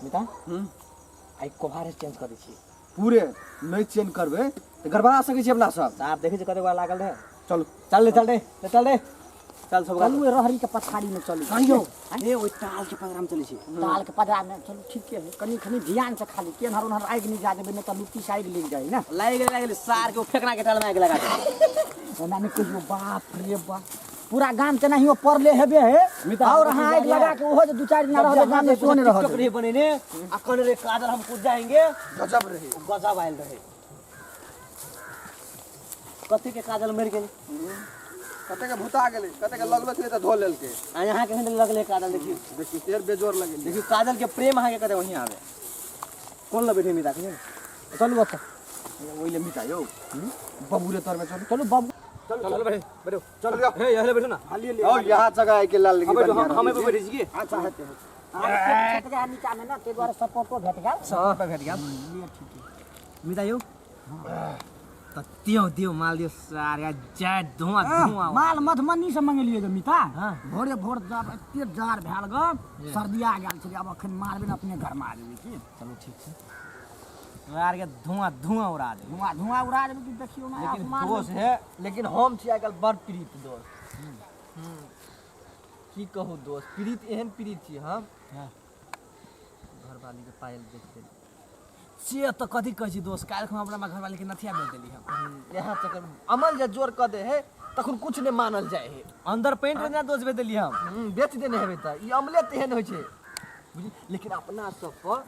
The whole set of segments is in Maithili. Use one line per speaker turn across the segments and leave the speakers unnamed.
मिता आइ कोभारे चेंज कऽ दै छी।
पूरे नहि चेंज करबै तऽ गड़बड़ा सकै छी अपना सब।
साफ देखै छी कते गोरा लागल रहै।
चलू
चल रे, चल रे, चल रे, चल सब।
चलू रहरी के पछाड़ी में चलू।
नहीं यौ, ए ओइ ताल के पदरा में चलै छी।
ताल के पदरा में चलू, ठीके है। कनी खनी ध्यान से खाली केनहर उनहर आगि नहीं जा देबै, नहीं तऽ लुत्ती से आगि लागि जाइ ना।
लागि गेलै, लागि गेलै सार के, ओ फेकना के टाल में आगि लगा दे।
ओना नहीं कहियो, बाप रे बाप, पूरा गाम तेनाहियो पड़ले हेबे है और अहाँ आगि लगा के ओहो जे दू चारि दिन रहबै गाम में सेहो नहीं रहत।
टिकटॉक रहे बनेने आ कहने रहे काजल हम कूद जाएंगे,
गजब रहे,
गजब आयल रहे। कथी के काजल मरि गेलै?
कते के भूता गेलै, कते के लगलो छलै तऽ धो लेलकै।
आ यहाँ के लगलै काजल, देखियौ
देखियौ तेर बेजोर लगेलै।
देखियौ काजल के प्रेम अहाँके कते बढ़िआँ आबै। कोन लऽ बैठे मिता के?
चलू ओतऽ
ओहि ले मिता यौ, बबूरे तर में चलू।
चलू बाबू,
चलू चलू, बैठे बैठो,
चलू जाओ।
हे यहाँ बैठो ना।
और यहाँ जगह है के लाल
हाँ, बैठो, हम पे बैठे छी की।
अच्छा हेतै हेतै। अहाँके भेट गेल नीचा में ना, ताहि दुआरे सपोर्टो भेट गेल।
सब पे भेट गेल।
लिअ ठीक है।
मिता यौ तऽ दियौ दियौ माल दियौ सारे जाय धुआं धुआं।
माल मधुबनी से मंगेलियै गे मिता।
हाँ।
भोरे भोर जब एते जाड़ भेल ग, सर्दिया गेल छलै, आब अखन मारबै ने अपने घरमा जेबै की।
चलू ठीक छै, यार के धुआं धुआं उड़ा दे,
धुआं धुआं उड़ा देबै की। देखियौ ना
लेकिन
आसमान
दोस्त है,
लेकिन हम छी आइ काल्हि बड़ पीड़ित दोस्त। की कहू दोस्त, पीड़ित एहन पीड़ित छी हम।
हाँ।
घरवाली के पायल देख लेली
से तऽ कथी कहै छी दोस्त, काल्हि हम अपना घरवाली के नथिया बेच देली हम।
इएह चक्कर में अमल जे जोर कऽ दे है तखन कुछ नहि मानल जाइ है।
अंदर पेंट में दोस्त बेच देली हम।
बेच देने हेबै तऽ ई अमले तेहन होइ छै बुझली। लेकिन अपना सब पर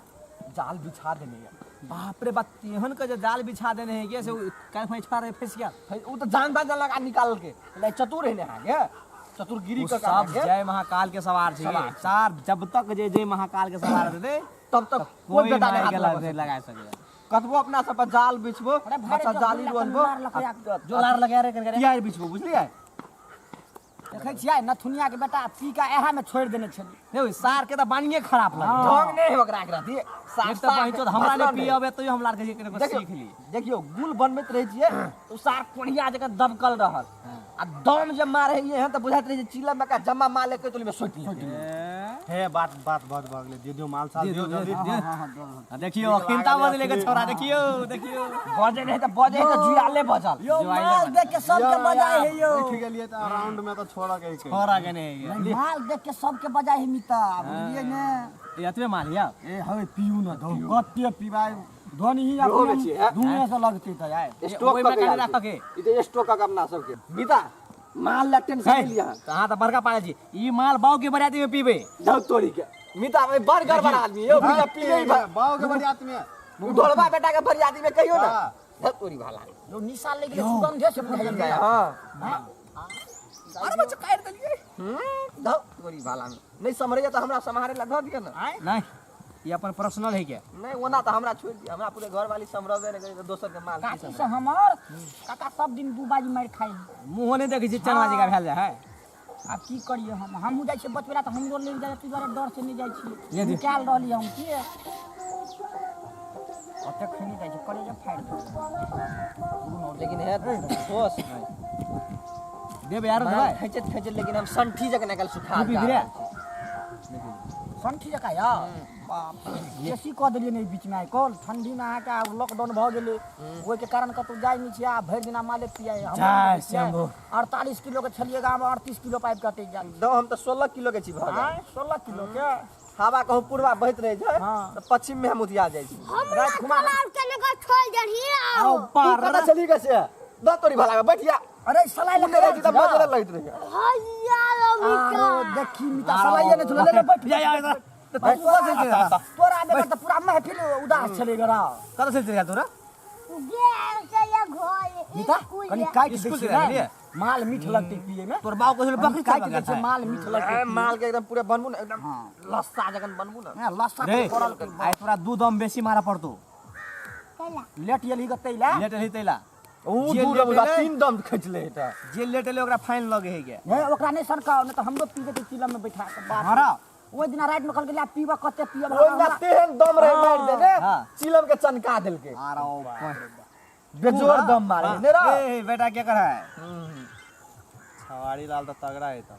जाल बिछा देने है।
बाप रे बाप, तेहन के जे जाल बिछा देने है के से काल्हि खुना छुपा रहे फंसि गेल।
उ तऽ जान बान लगा निकाललकै। नहीं चतुर है ने अहाँके, चतुरगिरी
ओ
कऽ
सब
अहाँके।
जय महाकाल के सवार छै।
सवार।
सार जब तक जे जय महाकाल के सवार हेतै
तब तक
कोई
कोई बेटा
मारि
नहीं
के
हाथ
लगा
लगा
लगा सकैए।
कतबो अपना सब पर जाल बिछबो,
अरे भारे
बच्चा
जो
जाली
लार
रोलबो,
लगा
जो लार लगा रे कर
तियार बिछबो, बुझलियै?
देखै छियै नथुनिया के बेटा पी के एहा में छोड़ि देने छलै।
नहीं सार के तऽ बानिए खराब लगे।
ढंग नहीं है ओकरा के रहती। साफ
एक तऽ बहिचो हमरा नहि पियबे तैयो हम लार के
देखियौ
सीख ली।
देखियौ गुल बनबैत रहै छियै तऽ सार कोढ़िया जकाँ दबकल रहल आ दम जे मारे है तऽ बुझाइत रहै छै चिलम में का जमा माल एक तोली में सोटि लेतै।
हे बात बात बहुत भऽ गेलै, दियौ दियौ माल साल दियौ जल्दी।
आ देखियौ अखिनता बदले के छोरा, देखियौ देखियौ
बजै रहै तऽ बजै तऽ जुआले बजल।
यौ माल देख के सबके बजाय है यौ।
बैठ गेलियै तऽ राउंड में तऽ छोड़ऽ के है।
छोरा के नहीं है।
नहीं, माल देख के सबके बजाय है मिता, बुझलियै ने?
ए एतबे माल यौ।
ए हवे पियू न धौ, कते पिबाय धोनी ही
इहो
अपने
बेची है।
धुएं से लगते तऽ आय।
स्टॉक
ओहिमे
कऽ के
कनि
आयल
राखऽ
छै।
के।
ई तऽ स्टॉक कऽ अपना सबके मिता माल ला टेंशन
है,
नहीं लिया।
तऽ अहाँ तऽ बड़का पागल छी, ई माल बाऊ के बरियाती में पीबे।
धौ तोरी के मिता भाई बड़ गड़बड़ आदमी यौ, बिना पीले ही
बाबू के बरियात में
ढोलबा बेटा के बरियाती में कहियो ना।
हाँ।
धौ तोरी भाला
यौ निशा लागि गेलै, सुगंधे से बुझाइ गेलै।
हां अरे बच्चा काटि देलियै। धौ तोरी भाला में नहीं सम्हरैया तऽ हमरा सम्हारे ला धऽ दिअ ना।
नहीं ई अपन पर्सनल है के।
नहीं ओना तऽ हमरा छोड़ि दिअ, हमरा पूरे घरवाली सम्हरबे नहि करै तऽ दोसर के माल की
काकी से
सम्हरब।
हमर काका सब दिन दू बाजी मारि खाइ है।
मुँहो नहि देखै छी चना जकाँ भेल जाइ है।
आब की करियै हम, हमहूँ जाइ छियै बचबै ला तऽ हमरो लागि जाइ, ताहि दुआरे डर से नहि जाइ छियै,
ये दे।
निकालि रहलियै हम की ओते खैने जाइ छै, कलेजा फाड़ि देबै।
लेकिन है दोस्त
देब यार
माल
देबै।
खैचैत खैचैत लेकिन हम संठी जकाँ निकालि सुखा
तू पीबी
जा
रे?
रहल छी।
संठी जकाँ यौ बाप रे, बेसी कऽ देलियै ने एहि बीचमे आइ काल्हि ठंडीमे अहाँके आब लॉकडाउन भऽ गेलै, ओहिके कारण कतहु जाइ नहि छियै, आ भरि दिना माले पियाइ। हम
जय शंभू।
48 किलो के छलियै गाम, 38 किलो पाइप कटि गेल।
दौ हम तऽ 16 किलो के छी भऽ गेल।
आँय, 16 किलो के?
हवा कहूँ पूर्वा बहैत रहै छै
हाँ।
तऽ पश्चिम में हम उधिया जाइ छी।
हमरा तालाब के नगर छोड़ देलही
आउ
आओ।
तू कतऽ चली गेल से? दऽ तोरी भला के बैठ जा।
अरे सलाइ
तू नहि रहै छी तऽ मजे लगैत रहै।
हैया रमिका।
आरो देखी मिता सलाइए नहि छलै, ले ले बैठ।
या या या।
तोरा बेगर तऽ पूरा महफिल उदास छलै गरा।
कतऽ चलि गेल तोरा?
गेल से ये घर
मिता
स्कूल
कनि काटि दै
स्कूल
छियै
से
ने,
गेलियै?
माल मीठ लगतै पिए में।
तोर बाप कहै बकरी
काटि दै छियै माल मीठ लगतै।
ए, माल के एकदम पूरा बनबू ने, एकदम
हाँ।
लस्सा जखन बनबू ने।
हाँ, लस्सा
रे
पड़ल के।
आइ तोरा दू दम बेसी मारऽ पड़तौ।
कैला
लेट एलही गऽ तै ला।
लेट एलही तैला।
ऊ
जे
दू
लेट
दम
एलै-
तीन दम खींच ले तऽ।
जे लेट एलै ओकरा फाइन लगे है के।
हे ओकरा नहि सनकाओ, नहि तऽ हमरो पी देतै चिलम में बैठा के। बाप रे।
मारा।
ओहि दिना राति में कहलकै ला पीबऽ कते पीबऽ।
ओहि दिना तेहन दम रहे मारि देने
हाँ।
चिलम के चनका देलकै।
आरो
बेजोर दम मारे ने रा।
ए बेटा क्या कर है?
छवाड़ी लाल तऽ तगड़ा है तऽ।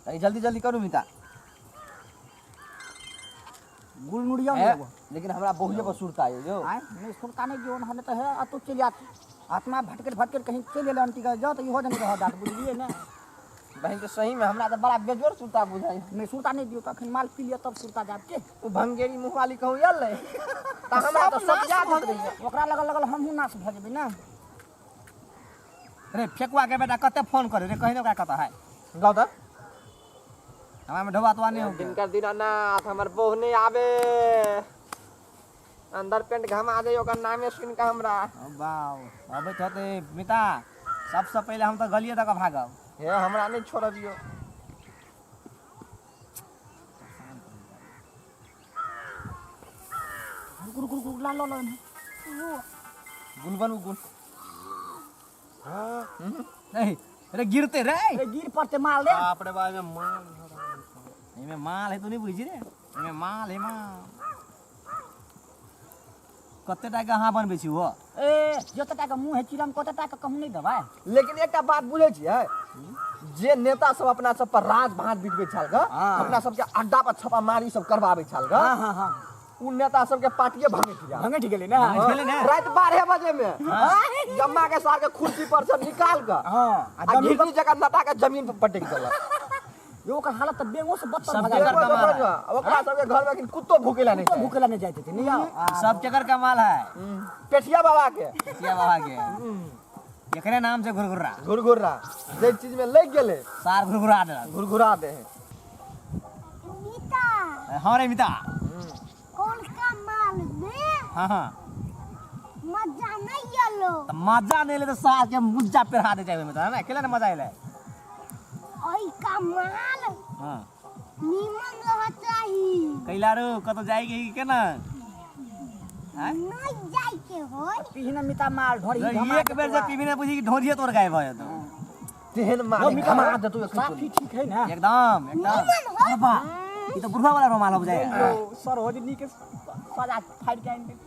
तनी जल्दी जल्दी करू मिता।
गुल नुड़िया ने एगो।
लेकिन हमरा बहुए पर सुरता आयो यो।
आय नहीं सुरता नहीं जीवन हने तो है अतो चलि आत आत्मा भटकल भटकल कहीं चलि एलै आंटी के जाओ तो इहो जन रह जात बुझलियै ने।
बहिन के सही में हमरा तो बड़ा बेजोर सुरता बुझाई।
नहीं सुरता नहीं दियो तखन माल पी लिअ तब सुरता जात के।
उ भंगेरी मुँह वाली कहूँ आयल नहीं त हमरा तो सब याद होत रही।
ओकरा लगल लगल हमहूँ नाश भऽ जेबै ने।
रे फेकुआ के बेटा कते फोन करे रे कहीं ओकरा कत है
गाउ त
हमरा में ढोबा तोबा नहीं हो।
दिनकर दीनानाथ हमर बहु नहीं आवे अंदर पेंट घमा दे ओकर नामे सुन के हमरा।
बाव अबे तो ते मिता सबसे पहले हम तो गलिए तक भागब।
हे हमरा नहीं छोड़बियो।
रुक रुक रुक ला ला ला
गुल बनू गुल।
हां
नहीं अरे गिरते रे।
अरे गिर पड़ते माल रे।
बाप रे बाप में माल
एमे माल है तू नहीं बुझी रे एमे माल है माल। कते टाका अहाँ बनबै छी हो?
ए जते टाका मुँह है चिलम कते टाका कहूँ नहीं देबै।
लेकिन एकटा बात बुझै छियै जे नेता सब अपना सब पर राज भात बिटबै छल ग अपना सबके अड्डा पर छापामारी सब करवाबै छल ग।
हां हां हां
उ नेता सबके पार्टिए भंगेठ गेलै ने। राति 12 बजे में जम्मा के सार के कुर्सी पर से निकाल के
हां
आ घिरनी जगह नटा के जमीन पर पटक देलक।
यो ओकर हालत त बेंगो से बदतर भऽ गेल।
ओकरा सबके घर में कुत्तो भूकेला नहीं
कुत्तो भूकेला नहीं जाइत हेतै नहीं।
सब केकर कमाल है?
पेठिया बाबा के।
पेठिया बाबा के एकरे नाम से घुरघुर्रा
घुरघुर्रा जे चीज में लग गेले
सार घुरघुरा देलक
घुरघुरा दे है।
मिता
हां रे मिता
कौन का माल में?
हां हां
मजा नहीं आलो।
त मजा नहीं ले तो सार के मुज्जा पेरहा दे जाबे मिता ना अकेला ना मजा आइले।
ओई का माल
हां
नीमन रह चाही।
कैला रो कत जाई के केना
नहीं जाई के होय
पीहना मिता माल ढोरी
एक बेर जे पीबी ना बुझी कि ढोरिए तोर गायब भऽ जेतौ।
तेहन माल घमा देतौ
साफी ठीक है ना
एकदम एकदम। बाबा ई त बुढ़वा वाला रुमाल हो जाए
सरोजनी के सजा फाड़ के आइन
देखी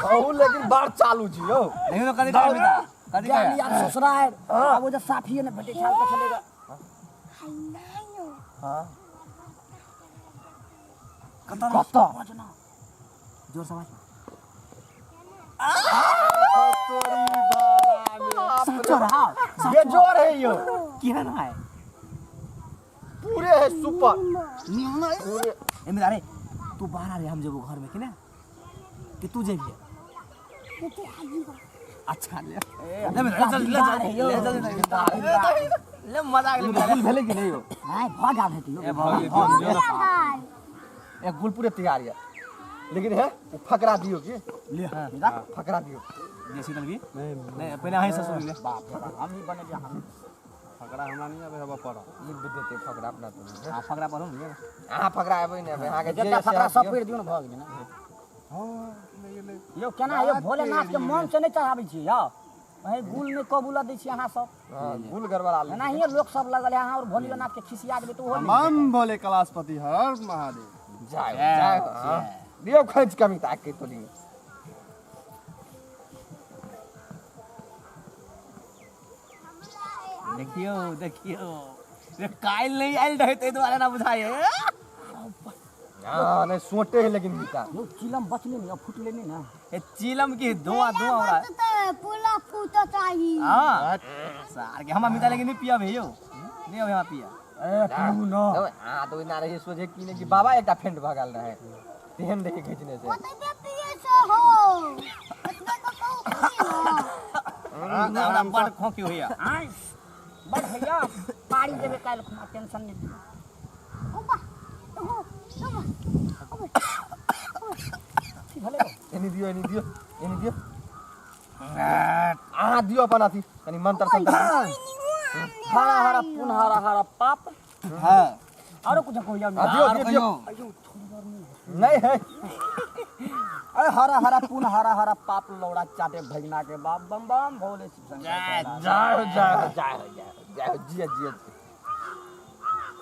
अहू लेकिन बार चालू छी यौ।
नहीं तो कदी कदी मिता कदी
जानी यार ससुराल अब वो जो साफी ने बटे छाल के चलेगा।
हाय नहीं
हां
कत
कत
जोर से आवाज
तोरी बाला
सचो रहा
बेजोर है यो
केहन है
पूरे है सुपर
निमन
पूरे।
एमे अरे तू बाहर रे हम जेबो घर में कि ना कि तू जेबी?
ते आजी
अच्छा ले ले ले चल ले चल ले चल ले मजा आ गेल।
गुल भेलै कि नहीं यो?
नहीं भऽ गेल हेतै यो।
ए भऽ गेल
एक गुल पूरे तैयार है लेकिन है वो फकरा दियो की
ले। हां
फकरा दियो
देसी तलबी नहीं पहले अहीं से सुन ले।
बाप रे हम ही बने हम
फकरा हमरा नहीं आबे हबा पर
ई देते फकरा अपना तो।
हां फकरा पढ़ू ने।
हां फकरा आबे नहीं आबे अहाँ के
जत्ता फकरा सब पढ़ दियो ने भऽ गेलै ने।
हां नहीं गेलै
यो केना यो भोलेनाथ के मन से नहीं चढ़ाबै छी यौ वही गुल नहीं कबूला दै छी अहाँ सब।
हां गुल गड़बड़ा ले
एनाहिए लोक सब लगल है अहाँ और भोलेनाथ के खिसिया देबै तो ओहो
हम भोले कैलाशपति हर महादेव
जाय जाय। दियो खैच कमी ताक के तोली
देखियो देखियो रे काइल नहीं आइल रहे ते दुआरे ना बुझाए।
हां नहीं सोटे है लेकिन मिता
यो चिलम बचले नहीं अब फुटले नहीं ना।
ए चिलम की धुआं धुआं हो रहा है
तो पूरा फूटा चाहिए।
हां सार के हम मिता लेकिन नहीं पिया भैयो नहीं अभी हम पिया।
ए तू न
हां तो ना रहे सोझे की ने कि बाबा एकटा फेंट भगल रहे तेहन देखे खींचने से
ओतबे पिए सो हो ओतबे को कहू पिए हो।
हमरा बड़ खोंखी होइया।
आय बड़ भैया पारी देबे काल्हि खुना टेंशन नहीं लियो।
ओबा ओहो ओबा
की भेलै
एनी दियो एनी दियो एनी दियो अहाँ दियो अपन अथी कनी मंत्र संत्र
हरा हरा पुन हरा हरा पाप।
हां
आरो कुछ कहियो
दियो दियो नहीं है।
अरे हरा हरा पुन हरा हरा पाप लौड़ा चाटे भगना के बाप बम बम भोले शिव शंकर।
जय
जय जय जय जय जिया जिया।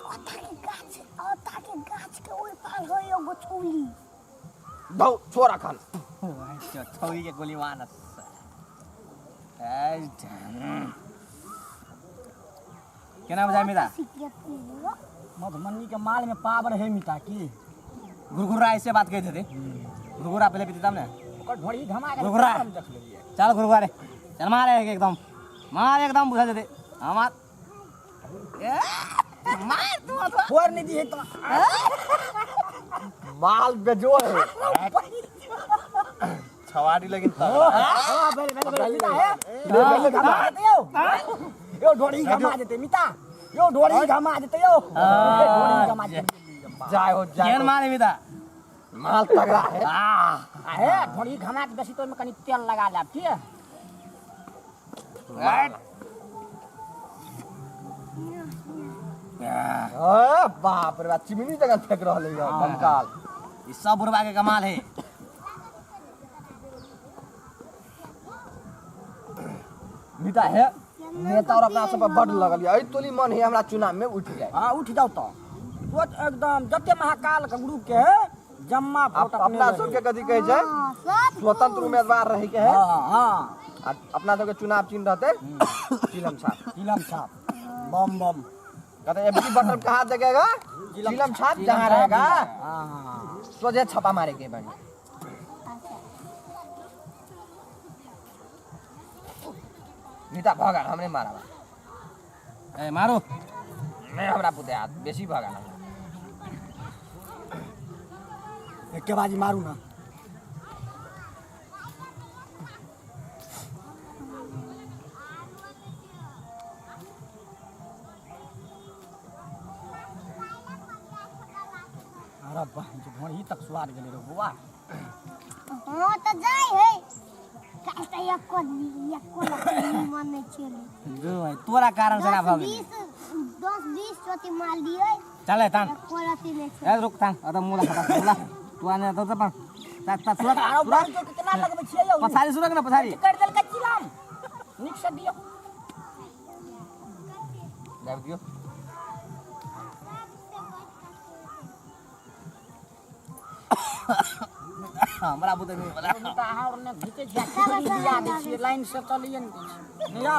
ओता के गाछ ओता के गाछ के ओइ पार होय एगो छौली
दौ छोरा खान
छौली के गोली मारस। ए केना बुझाय मिता?
मधुबनी के माल में पावर है मिता की।
घुरघुरा ऐसे बात कहैत हेतै। घुरघुरा पहिले पीते तब ने।
ओकर ढोरी घमा के
घुघरा।
हम देख लेलियै।
चल घुरघुरा रे, चल मारे एकदम, मार एकदम बुझा जेतै हमार। ए, मार तू अथवा।
फोड़ नहि दिहे तऽ
माल बेजोड़ है।
छवाड़ी लेकिन तगड़ा।
हाँ, बेले बेले बेले मिता है। ढोरी घमा जेतै यौ। यौ ढोरी घमा जेतै मिता। यौ ढोरी घमा जेतै यौ। ढोरी घमा जेतै।
जाय हो जाय
केहन
हो।
मारे मिता?
माल तगड़ा है।
आ
आ हे ढोरी घमा के बेसी तो ओहिमे कनि तेल लगा लेब की।
अरे बाप रे बाप, चिमनी जगह फेंक रहल है बमकाल।
ई सब बुढ़वा के कमाल है।
मिता है, नेता और अपना सब पर बड लगल है। एहि तोली मन है हमरा चुनाव में उठ जाए।
हाँ उठ जाओ तो तुरंत एकदम जते महाकाल के ग्रुप के है जम्मा वोट अपने
अपना
रहे।
सबके कथी कहै छै?
हाँ, सब
स्वतंत्र उम्मीदवार रहे के है।
हाँ हाँ।
आ अपना सबके चुनाव चिन्ह रहते चिलम छाप।
चिलम छाप बम बम।
कहते एबकी बटन कहाँ जगेगा? चिलम छाप जहाँ रहेगा
हाँ
सोझे छापा मारे के बड़ी। नीता भगल हमरे मारा।
ए मारो।
नहीं हमरा पुते हाथ बेसी भगल हमरा।
एके बाजी मारू ना। अरे वाह, जे ढोरी तक स्वाद गेलै रे बौआ।
हाँ तो जाय है। काल्हि तऽ एको एको लत्ती मन नहि छेलै।
जो भाई तोरा कारण से ना
दस
भऽ गेलै।
बीस 10-20 चोटी मार लियै।
चल तान।
एको रत्ती नहि छेलै।
ए रुक तान, अरे मुला खता मुला। तू आने तो अपन ता ता सुरक
आरो
सुरक।
बाल के केना लगबै छियै यौ?
पछाड़ी सुरक ना पछाड़ी।
करि देलकै चिलम। नीक से दियौ।
दाबि दियौ।
हमरा बुते नहीं बला।
तऽ अहाँ और ने घिचै छियै, खिचड़ी दिया दै छियै, लाइन से चलिए ने दै छियै। नहि यौ,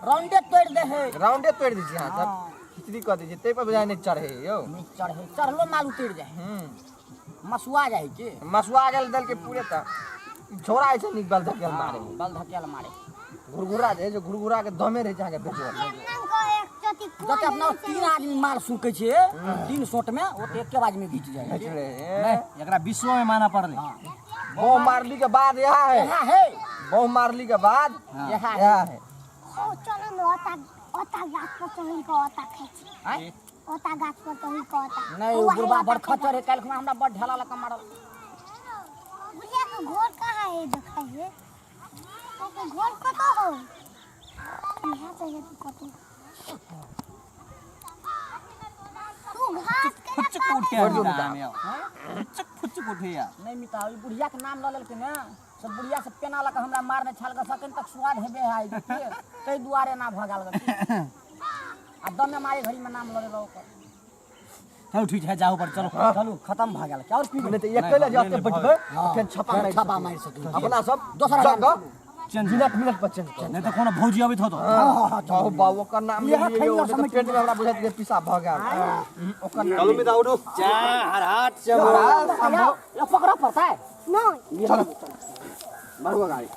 राउंडे तोड़ि दै है।
राउंडे तोड़ि दै छियै अहाँ सब।
हाँ।
खिचड़ी कऽ दै छियै ताहि पर बुझाइ नहि चढ़े यौ।
नहि चढ़े, चढ़लो माल उतरि जाइ है। मसुआ जाइ के।
मसुआ गेल देलकै पूरे तऽ छोड़ा होइ छै नीक बल धकेल मारे।
बल धकेल मारे।
घुरघुरा जे छै, घुरघुरा के दमे रहै छै अहाँके बेजोड़।
केना कऽ एक चोटी कोन
जते अपना
रहै छै?
3 आदमी माल सुकै छै 3 शॉट में, ओते एके बाजी में घिच जाइ है।
घिच ले।
नहीं, एकरा विश्व में माना पड़लै।
हाँ।
बहु मारली के बाद यह है।
यहाँ है।
बहु मारली के बाद
हाँ।
यहाँ
यह है।
ओ चलो ने ओता ओता गाछ पर चढ़ि कऽ ओता खाइ छी।
आँय?
ओता गाछ पर चढ़ि कऽ ओता।
नहीं,
ओ
ओ बुढ़बा
ओता
बड़
खाइ
खच्चर है, काल्हि खुना हमरा बड़ ढेला लऽ कऽ मारल।
बुढ़िया के घर कहाँ है देखाइ है? ओकर घर कतऽ हौ? यहाँ से हेतै कतौ। तू घास केना
फुचुक
काटै
उठे
छोड़ दियौ
मिता
मिता।
हमे यौ। फुचुक फुचुक उठे या।
नहीं मिता, ई बुढ़िया के नाम लऽ लेलकै ने, सब बुढ़िया से पेना लऽ कऽ हमरा मारने छाल कऽ सकिन तक स्वाद हेबे है देखिए, ताहि दुआरे ना भऽ गेल गऽ। आ दमे मारे घड़ी में नाम लऽ लेलहुँ ओकर।
चलो ठीक है, जाओ पर चलो।
चलू खत्म भऽ गेल। और पी
नहि तऽ एकले जे ओते बैठबै फेर छापा
फेर
मारि
छापा
सकै।
मारि सकै।
अपना सब
दोसर
जगह
चेंज
मिनट मिनट पर चेंज करू।
नहीं तो कोनो भौजी अबैत होतो।
बाबू बाबू ओकर नाम
इएह
लेलियै यौ,
खैला
नहि तऽ
समय
पेट में हमरा बुझाइत जे पिसाब भऽ गेल। ओकर नाम
चलू मिता उठू।
जा हर हाथ से
हर हाथ
यो पकड़ा पड़ता है।
नहीं।
चलो।
बढ़ुआ गाड़ी।